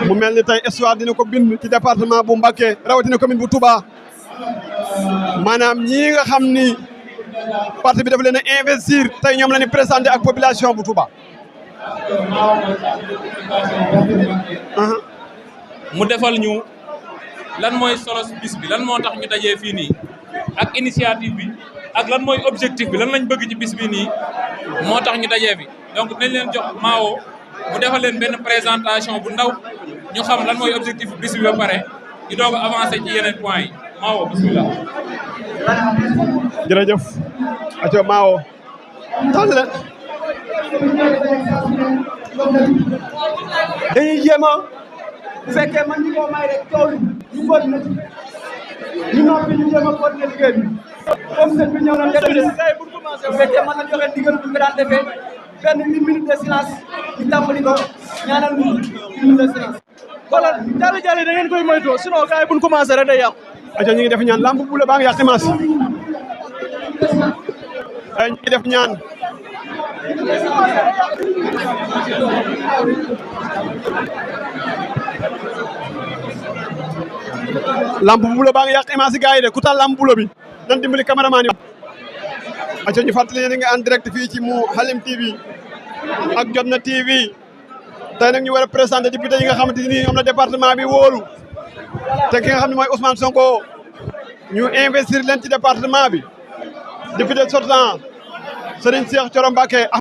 mu mel ni tey histoire dina ko bind ci département bu Mbacké rawatina commune bu Touba maanaam ñii nga xam ni parti bi dafa leen a investir tey ñoom la ñu présenté ak population bu Touba. mu defal ñu lan mooy solo bis bi lan moo tax ñu dajee fii nii ak initiative bi ak lan mooy objectif bi lan lañ bëgg ci bis bi nii moo tax ñu dajee fi donc dinañ leen jox Mao mu defal leen benn présentation bu ndaw ñu xam lan mooy objectif bis bi ba pare di doog a avancer ci yeneen points yi Mao bismillah. jërëjëf aco Mao tànn leen dañuy jéem a bu fekkee man ñu ko may rek tool ñu continuer ñu noppi ñu jéem a continuer liggéey bi comme sëñ bi ñëw na def bu fekkee mën na joxe ndigal bu ñu ko daan defee benn 1 minute de silence ñu tàmbali ko ñaanal ñu 1 minute de silence. voilà jàll da ngeen koy moytoo sinon gars yi bu ñu commencé rek day yàqu. aco ñu ngi def ñaan lamb bu la baa ngi yàq dimanche ay ñu ngi def ñaan lamp bu la baa ngi yàq image gars yi de ku taal lamp bu bi nan dimbali cameraman yi aco ñu fàttali ne nga en direct fii ci Mouhalim TV ak Jotna TV tey nag ñu war a présenter député yi nga xamante ni ñoom la département bi wóolu te ki nga xam ne mooy Ousmane Sonko ñu investir leen ci département bi député sortant Serigne Cheikh Thioro Mbacké